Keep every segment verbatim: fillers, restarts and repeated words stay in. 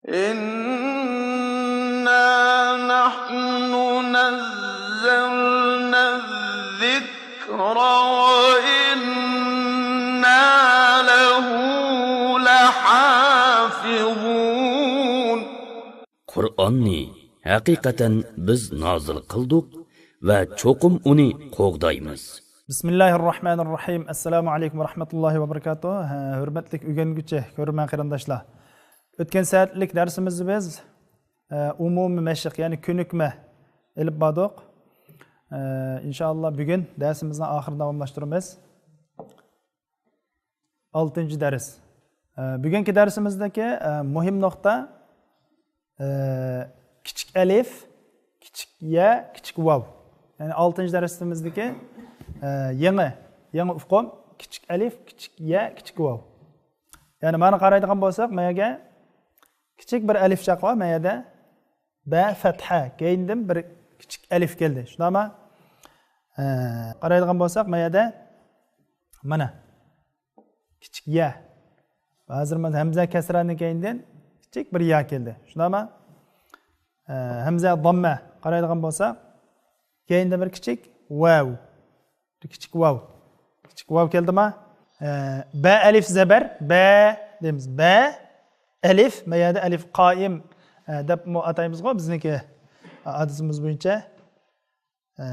إنا نحن نزلنا الذكر وإنا له لحافظون. قۇرئاننى ھەقىقەتەن بىز نازىل قىلدۇق ۋە چوقۇم ئۇنى قوغدايمىز. بىسمىللاھىررەھمانىررەھىم. ئەسسالامۇ ئەلەيكۇم ۋە رەھمەتۇللاھى ۋە بەرىكاتۇھ. ھە، ھۆرمەتلىك ئۆگەنگۈچى، كۆرۈرمەن قېرىنداشلار. ئۆتكەن سائەتلىك دەرسىمىزدە بىز، ئە، ئومۇمىي مەشىق، يەنى كۆنۈكمە ئېلىپ باردۇق. ئە، ئىنشائاللا بۈگۈن دەرسىمىزنىڭ ئاخىرىنى داۋاملاشتۇرىمىز. ئالتىنچى دەرس. ئە، بۈگۈنكى دەرسىمىزدىكى، ئە، مۇھىم نۇقتا، ئە، كىچىك ئەلىف، كىچىك يە، كىچىك ۋاۋ. يەنى ئالتىنچى دەرسىمىزدىكى، ئە، يېڭى، يېڭى ئۇقۇم، كىچىك ئەلىف، كىچىك يە، كىچىك ۋاۋ. يەنى مانا قارايدىغان بولساق، ما يەرگە كىچىك بىر ئەلىف چاقى بار، ما يەردە بە فەتھە، كەينىدىن بىر كىچىك ئەلىف كەلدى. شۇنداقمۇ؟ ئە، قارايدىغان بولساق، ما يەردە مانا كىچىك يە. ھازىر مانا ھەمزە كەسرانىڭ كەينىدىن كىچىك بىر يا كەلدى. شۇنداقمۇ؟ ئە، ھەمزە داممە قارايدىغان بولساق، كەينىدە بىر كىچىك ۋاۋ. بىر كىچىك ۋاۋ. كىچىك ۋاۋ كەلدىما؟ ئە، بە ئەلىف زەبەر، بە دەيمىز. بە ئەلىف، ما يەردە ئەلىف قائىم، ئە، دەپمۇ ئاتايمىزغۇ بىزنىڭكى ئادىتىمىز بويىچە. ئە،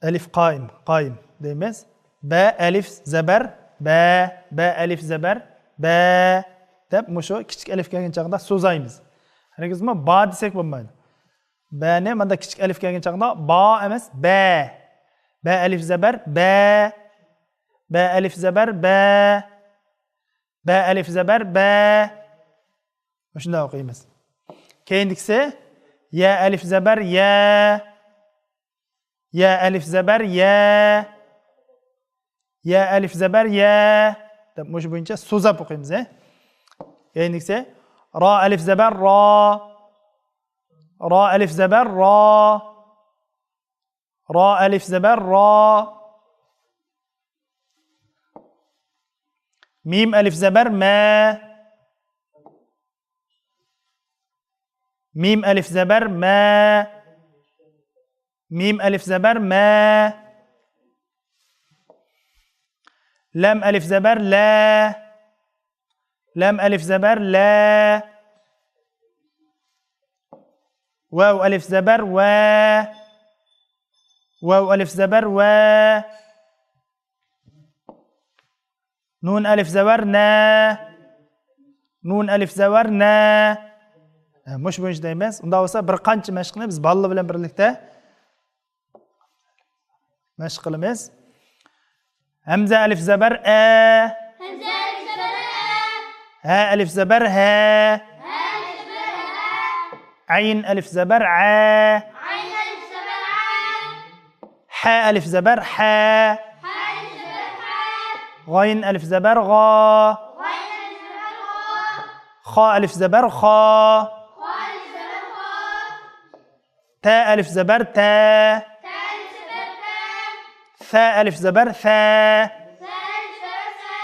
ئەلىف قائىم، قائىم دەيمىز. بە ئەلىف زەبەر، بە، بە ئەلىف زەبەر، بە دەپ مۇشۇ كىچىك ئەلىف كەلگەن چاغدا سوزايمىز. ھەرگىزمۇ با دېسەك بولمايدۇ. بەنى ماندا كىچىك ئەلىف كەلگەن چاغدا با ئەمەس، بە. بە ئەلىف زەبەر، بە. بە ئەلىف زەبەر، بە. بە ئەلىف زەبەر، بە. مۇشۇنداق ئوقۇيمىز. كېيىنكىسى يە ئەلىف زەبەر، يە. يە ئەلىف زەبەر، يە. يە ئەلىف زەبەر، يە. دەپ مۇشۇ بويىچە سوزاپ ئوقۇيمىز، ھە. كېيىنكىسى را ئەلىف زەبەر، را. را ئەلىف زەبەر، را. را ئەلىف زەبەر، را. مىم ئەلىف زەبەر، مە. مىم ئەلىف زەبەر، مە. مىم ئەلىف زەبەر، مە. لام ئەلىف زەبەر، لە. لام ئەلىف زەبەر، لە. ۋاۋ ئەلىف زەبەر، ۋە. ۋاۋ ئەلىف زەبەر، ۋە. نۇن ئەلىف زەبەر، نە. نۇن ئەلىف زەبەر، نە. ھە، مۇشۇ بويىچە دەيمىز. ئۇنداق بولسا بىر قانچە مەشىقنى بىز بالىلار بىلەن بىرلىكتە مەشىق قىلىمىز. ھەمزە ئەلىف زەبەر، ئە. ھەمزە ئەلىف زەبەر، ئە. ھە ئەلىف زەبەر، ھە. ھە ئەلىف زەبەر، ھە. ئەين ئەلىف زەبەر، ئە. ئەين ئەلىف زەبەر، ئە. ھە ئەلىف زەبەر، ھە. ھە ئەلىف زەبەر، ھە. غايىن ئەلىف زەبەر، غا. غايىن ئەلىف زەبەر، غا. خا ئەلىف زەبەر، خا. خا ئەلىف زەبەر، خا. تە ئەلىف زەبەر، تە. تە ئەلىف زەبەر، تە. سە ئەلىف زەبەر، سە. سە ئەلىف زەبەر، سە.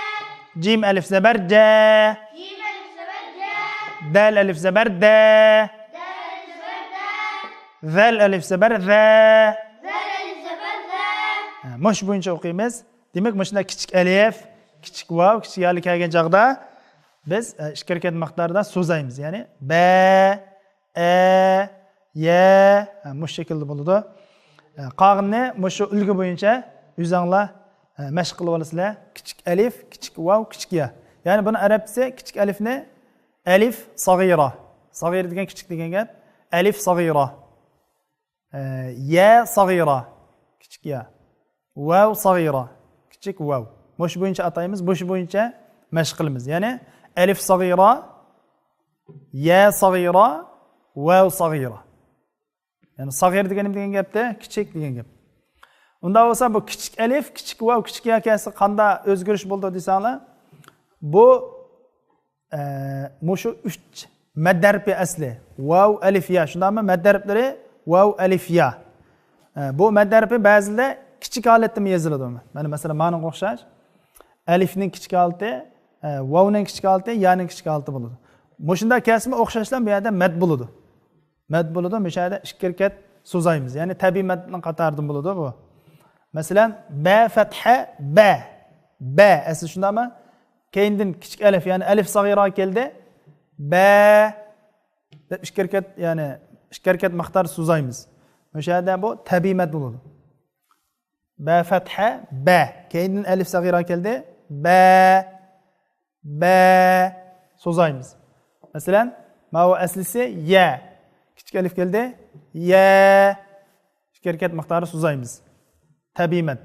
جىم ئەلىف زەبەر، جە. جىم ئەلىف زەبەر، جە. دال ئەلىف زەبەر، دە. دال ئەلىف زەبەر، دە. زەل ئەلىف زەبەر، زە. زەل ئەلىف زەبەر، زە. ھە، مۇشۇ بويىچە ئوقۇيمىز. دېمەك، مۇشۇنداق كىچىك ئەلىف، كىچىك ۋاۋ، كىچىك يالار كەلگەن چاغدا بىز، ئە، ئىككى ھەرىكەت مىقدارىدا سوزايمىز. يەنى بە، ئە، يە، ھە، مۇشۇ شەكىلدە بولىدۇ. ئە، قالغىنىنى مۇشۇ ئۈلگە بويىچە ئۆزۈڭلار، ئە، مەشىق قىلىۋالىسىلەر. كىچىك ئەلىف، كىچىك ۋاۋ، كىچىك يا. يەنى بۇنىڭ ئەرەبچىسى كىچىك ئەلىفنى ئەلىف سەغىرە. سەغىرە دېگەن كىچىك دېگەن گەپ. ئەلىف سەغىرە. ئە، يە سەغىرە، كىچىك يا. ۋاۋ سەغىرە، كىچىك ۋاۋ. مۇشۇ بويىچە ئاتايمىز، مۇشۇ بويىچە مەشىق قىلىمىز. يەنى ئەلىف سەغىرە، يە سەغىرە، ۋاۋ سەغىرە. يەنى سەغىر دېگەن نېمە دېگەن گەپتە؟ كىچىك دېگەن گەپ. ئۇنداق بولسا بۇ كىچىك ئەلىف، كىچىك ۋاۋ، كىچىك يا كەلسە قانداق ئۆزگىرىش بولىدۇ دېسەڭلار، بۇ ئە، مۇشۇ ئۈچ مەد ھەرپى ئەسلى. ۋاۋ، ئەلىف، يا. شۇنداقمۇ؟ مەد ھەرپلىرى ۋاۋ، ئەلىف، يا. ئە، بۇ مەد ھەرپى بەزىدە كىچىك ھالەتتىمۇ يېزىلىدۇ. مانا مەسىلەن، مانىڭغا ئوخشاش. ئەلىفنىڭ كىچىك ھالىتى، ئە، ۋاۋنىڭ كىچىك ھالىتى، يانىڭ كىچىك ھالىتى بولىدۇ. مۇشۇنداق كەلسىمۇ ئوخشاشلا بۇ يەردە مەد بولىدۇ. مەد بولىدۇ، مۇشۇ يەردە ئىككى ھەرىكەت سوزايمىز. يەنى تەبىئىي مەدنىڭ قاتارىدىن بولىدۇ بۇ. مەسىلەن، بە فەتھە، بە. بە. ئەسلى شۇنداقمۇ؟ كەينىدىن كىچىك ئەلىف، يەنى ئەلىف سەغىرا كەلدى. بە دەپ ئىككى ھەرىكەت، يەنى ئىككى ھەرىكەت مىقدار سوزايمىز. مۇشۇ يەردە بۇ تەبىئىي مەد بولىدۇ. بە فەتھە، بە. كەينىدىن ئەلىف سەغىرا كەلدى. بە، بە. سوزايمىز. مەسىلەن، ماۋۇ ئەسلىسى يە. كىچىك ئەلىف كەلدى. يە. ئىككى ھەرىكەت مىقدارى سوزايمىز. تەبىئىي مەد.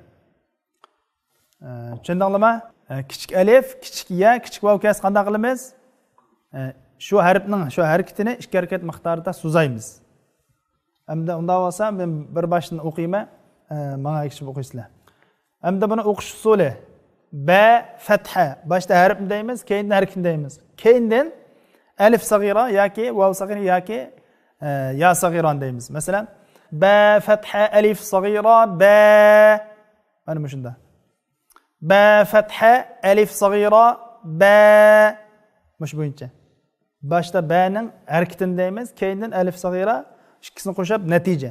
ئە، چۈشەندىڭلارمۇ؟ ئە، كىچىك ئەلىف، كىچىك يە، كىچىك ۋاۋ كەلسە قانداق قىلىمىز؟ ئە، شۇ ھەرپنىڭ، شۇ ھەرىكىتىنى ئىككى ھەرىكەت مىقدارىدا سوزايمىز. ئەمدى ئۇنداق بولسا، مەن بىر باشتىن ئوقۇيمەن، ئە، ماڭا ئەگىشىپ ئوقۇيسىلەر. ئەمدى بۇنى ئوقۇش ئۇسۇلى. بە، فەتھە. باشتا ھەرپنى دەيمىز، كەينىدىن ھەرىكىتىنى دەيمىز. كەينىدىن ئەلىف سەغىرا ياكى ۋاۋ سەغىرا ياكى، ئە، يا سەغىرانى دەيمىز. مەسىلەن، بە فەتھە ئەلىف سەغىرا، بە. مانا مۇشۇنداق. بە فەتھە ئەلىف سەغىرا، بە. مۇشۇ بويىچە. باشتا بەنىڭ ھەرىكىتىنى دەيمىز، كەينىدىن ئەلىف سەغىرا، ئىككىسىنى قوشۇپ نەتىجە.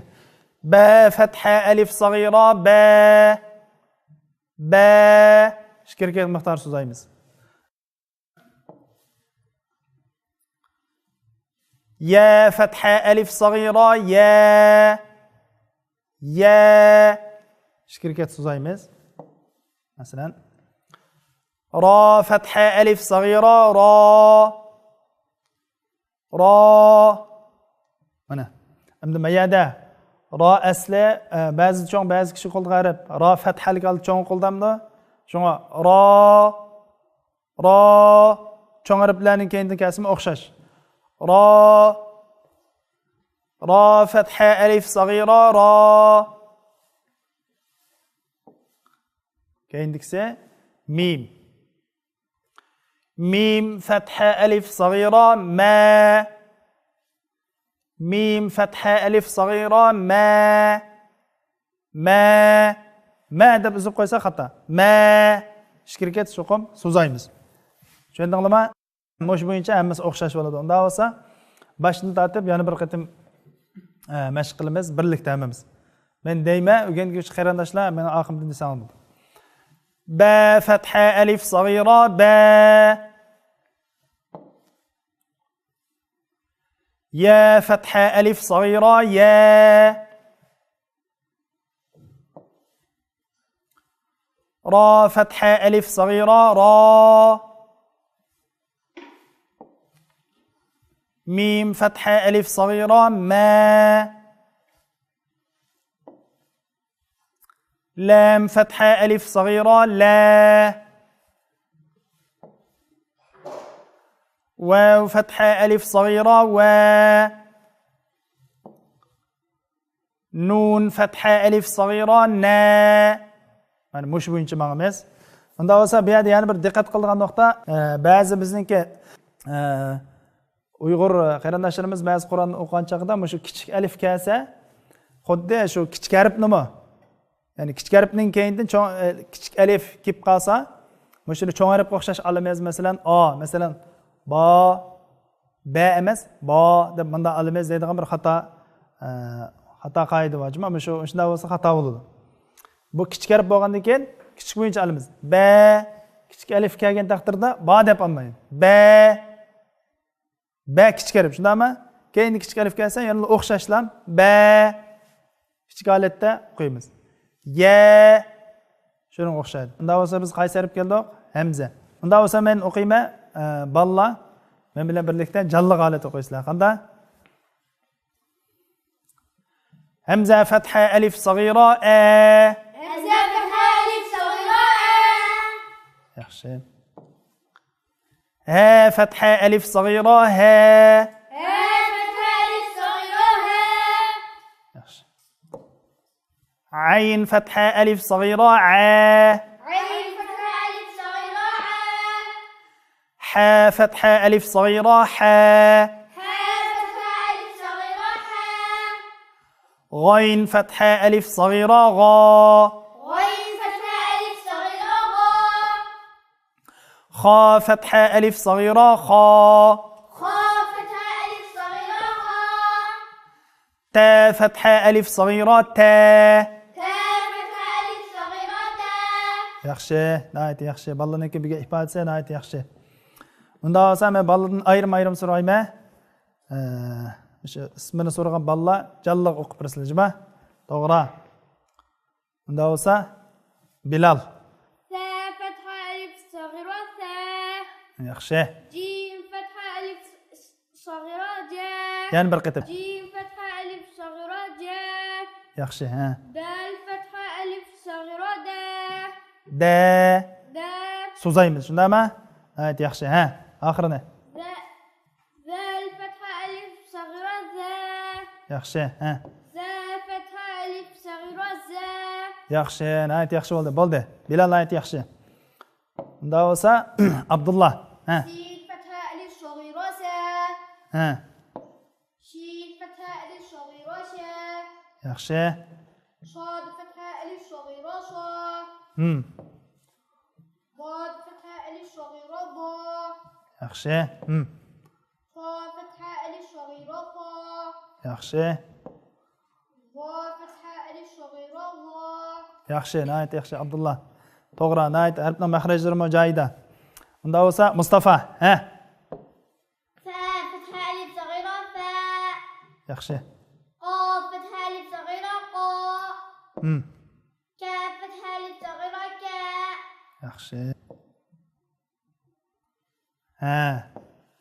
بە فەتھە ئەلىف سەغىرا، بە. بە. ئىككى ھەرىكەت مىقدار سوزايمىز. يە فەتھە ئەلىف سەغىرا، يە. يە. ئىككى ھەرىكەت سوزايمىز. مەسىلەن، را فەتھە ئەلىف سەغىرا، را. را. مانا. ئەمدى ما يەردە را ئەسلى، ئە، بەزى چوڭ، بەزى كىچىك قولدا ھەرپ. را فەتھەلىك ھالدا چوڭ قولدامدۇ؟ شۇڭا را، را. چوڭ ھەرپلەرنىڭ كەينىدىن كەلسىمۇ ئوخشاش. را. را فەتھە ئەلىف سەغىرا، را. كەينىدىكىسى مىم. مىم فەتھە ئەلىف سەغىرا، مە. مىم فەتھە ئەلىف سەغىرا، مە. مە. مە دەپ ئۈزۈپ قويسا خاتا. مە. ئىككى ھەرىكەت چوقۇم سوزايمىز. چۈشەندىڭلارمۇ؟ مۇشۇ بويىچە ھەممىسى ئوخشاش بولىدۇ. ئۇنداق بولسا، باشتىن تارتىپ يەنە بىر قېتىم، ئە، مەشىق قىلىمىز، بىرلىكتە ھەممىمىز. مەن دەيمەن، ئۆگەنگۈچى قېرىنداشلار مېنىڭ ئارقامدىن دېسەڭلار بولىدۇ. بە فەتھە ئەلىف سەغىرا، بە. يە فەتھە ئەلىف سەغىرا، يە. را فەتھە ئەلىف سەغىرا، را. مىم فەتھە ئەلىف سەغىرا، مە. لام فەتھە ئەلىف سەغىرا، لە. ۋاۋ فەتھە ئەلىف سەغىرا، ۋە. نۇن فەتھە ئەلىف سەغىرا، نە. مانا مۇشۇ بويىچە ماڭىمىز. ئۇنداق بولسا، بۇ يەردە يەنە بىر دىققەت قىلىدىغان نۇقتا، ئە، بەزى بىزنىڭكى، ئە، ئۇيغۇر قېرىنداشلىرىمىز بەزى قۇرئان ئوقۇغان چاغدا مۇشۇ كىچىك ئەلىف كەلسە، خۇددى شۇ كىچىك ھەرپنىمۇ، يەنى كىچىك ھەرپنىڭ كەينىدىن چوڭ، ئە، كىچىك ئەلىف كېلىپ قالسا، مۇشۇنى چوڭ ھەرپكە ئوخشاش ئالىمىز، مەسىلەن، ئا، مەسىلەن، با، بە ئەمەس، با دەپ مۇنداق ئالىمىز دەيدىغان بىر خاتا، ئە، خاتا قائىدە بار. جۇمۇ، مۇشۇ، شۇنداق بولسا خاتا بولىدۇ. بۇ كىچىك ھەرپ بولغاندىن كېيىن كىچىك بويىچە ئالىمىز. بە، كىچىك ئەلىف كەلگەن تەقدىردە با دەپ ئالمايمىز. بە، بە كىچىك ھەرپ، شۇنداقمۇ؟ كەينىدىن كىچىك ئەلىف كەلسە، يەنىلا ئوخشاشلا بە كىچىك ھالەتتە ئوقۇيمىز. يە، شۇنىڭغا ئوخشايدۇ. ئۇنداق بولسا بىز قايسى ھەرپ كەلدۇق؟ ھەمزە. ئۇنداق بولسا مەن ئوقۇيمەن، ئە، بالىلار مەن بىلەن بىرلىكتە جانلىق ھالەتتە ئوقۇيسىلەر. قانداق؟ ھەمزە فەتھە ئەلىف سەغىرا، ئە. ھەمزە فەتھە ئەلىف سەغىرا، ئە. ياخشى. ھە فەتھە ئەلىف سەغىرا، ھە. ھە فەتھە ئەلىف سەغىرا، ھە. ياخشى. عەين فەتھە ئەلىف سەغىرا، ئە. عەين فەتھە ئەلىف سەغىرا، ئە. ھە فەتھە ئەلىف سەغىرا، ھە. ھە فەتھە ئەلىف سەغىرا، ھە. غايىن فەتھە ئەلىف سەغىرا، غا. غايىن فەتھە ئەلىف سەغىرا، غا. خا فەتھە ئەلىف سەغىرا، خا. خا تە، فەتھە، ئەلىف سەغىرە، تە. تە، فەتھە، ئەلىف سەغىرە، تە. ياخشى، ناھايىتى ياخشى. بالىلارنىڭكى بۈگۈن ئىپادىسى ناھايىتى ياخشى. ئۇنداق بولسا، مەن بالىلاردىن ئايرىم-ئايرىم سورايمەن. ئە، شۇ ئىسمىنى سورىغان بالىلار جانلىق ئوقۇپ بېرىسىلەر، جۇما؟ توغرا. ئۇنداق بولسا، بىلال. سە، فەتھە، ئەلىف سەغىرە، سە. ياخشى. جىم، فەتھە، ئەلىف سەغىرە، جە. يەنە بىر قېتىم. جىم، فەتھە، ئەلىف سەغىرە، جە. ياخشى، ھە. دەل، فەتھە، ئەلىف سەغىرە، دە. دە. دە. سوزايمىز، شۇنداقمۇ؟ ھە، ياخشى، ھە. ئاخىرىنى. زە، زەل، فەتھە، ئەلىف سەغىرە، زە. ياخشى، ھە. زە، فەتھە، ئەلىف سەغىرە، زە. ياخشى، ناھايىتى ياخشى بولدى. بولدى. بىلال ناھايىتى ياخشى. ئۇنداق بولسا، ئابدۇللا. ھە. سىن، فەتھە، ئەلىف سەغىرە، سە. ھە. شىن، فەتھە، ئەلىف سەغىرە، شە. ياخشى. شاد، فەتھە، ئەلىف سەغىرە، شا. ھىم. باد، فەتھە، ئەلىف سەغىرە، با. ياخشى. ھىم. فا، فەتھە، ئەلىف سەغىرە، فا. ياخشى. ۋا، فەتھە، ئەلىف سەغىرە، ۋا. ياخشى، ناھايىتى ياخشى، ئابدۇللا. توغرا، ناھايىتى ھەرپنىڭ مەخرەجلىرىمۇ جايىدا. ئۇنداق بولسا، مۇستافا، ھە؟ فە، فەتھە، ئەلىف سەغىرە، فە. ياخشى. قاف، فەتھە، ئەلىف سەغىرە، قا. ھىم. كاف، فەتھە، ئەلىف سەغىرە، كە. ياخشى. ھە.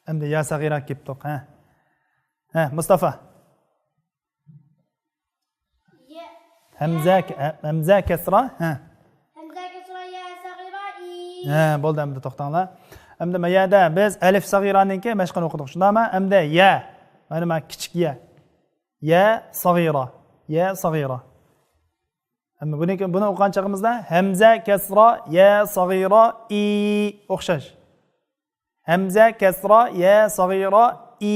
ئەمدى يا سەغىرە كېلىپتۇق، ھە. ھە، مۇستافا. يە. ھەمزە، ھە، ھەمزە كەسرا، ھە. ھەمزە كەسرا، يە سەغىرە، ئى. ھە، بولدى، ئەمدى توختاڭلار. ئەمدى ما يەردە بىز ئەلىف سەغىرانىڭكى مەشقىنى ئوقۇدۇق. شۇنداقمۇ؟ ئەمدى يە. مانا، مانا كىچىك يە. يە سەغىرە. يە سەغىرە. ئەمما بۇنى، بۇنى ئوقۇغان چېغىمىزدا ھەمزە كەسرا، يە سەغىرە، ئى ئوخشاش. ھەمزە كەسرا، يە سەغىرە، ئى.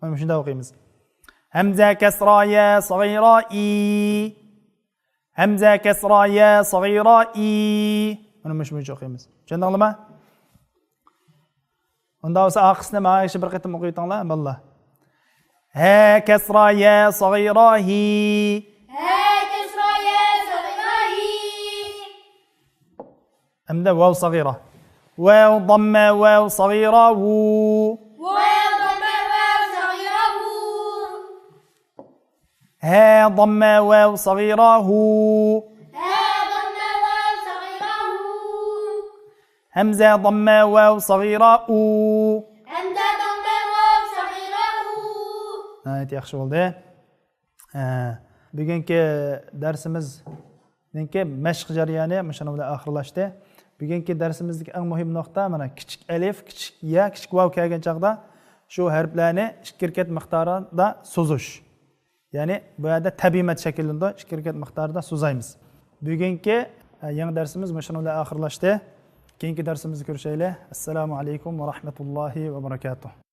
مانا مۇشۇنداق ئوقۇيمىز. ھەمزە كەسرا، يە سەغىرە، ئى. ھەمزە كەسرا، يە سەغىرە، ئى. مانا مۇشۇ، مۇشۇ ئوقۇيمىز. چۈشەندىڭلارمۇ؟ ئۇنداق بولسا، ئارقىسىنى ماڭا ياخشى بىر قېتىم ئوقۇۋېتىڭلار، بالىلار. ھە كەسرا، يە سەغىرە، ھى. ھە كەسرا، يە سەغىرە، ھى. ئەمدى ۋاۋ سەغىرە. ۋاۋ ضەممە، ۋاۋ سەغىرە، ۋۇ. ۋاۋ ضەممە، ۋاۋ سەغىرە، ۋۇ. ھە ضەممە، ۋاۋ سەغىرە، ھۇ. ھە ضەممە، ۋاۋ سەغىرە، ھۇ. ھەمزە ضەممە، ۋاۋ سەغىرە، ئۇ. ھەمزە ضەممە، ۋاۋ سەغىرە، ئۇ. ناھايىتى ياخشى بولدى. ھە، بۈگۈنكى دەرسىمىزنىڭكى مەشىق جەريانى مۇشۇنىڭ بىلەن ئاخىرلاشتى. بۈگۈنكى دەرسىمىزدىكى ئەڭ مۇھىم نۇقتا، مانا، كىچىك ئەلىف، كىچىك يا، كىچىك ۋاۋ كەلگەن چاغدا شۇ ھەرپلەرنى ئىككى ھەرىكەت مىقدارىدا سوزۇش. يەنى بۇ يەردە تەبىئىي مەد شەكىللىنىدۇ، ئىككى ھەرىكەت مىقدارىدا سوزايمىز. بۈگۈنكى، ئە، يېڭى دەرسىمىز مۇشۇنىڭ بىلەن ئاخىرلاشتى. كېيىنكى دەرسىمىزدە كۆرۈشەيلى. ئەسسالامۇ ئەلەيكۇم ۋە رەھمەتۇللاھى ۋە بەرەكاتۇھ.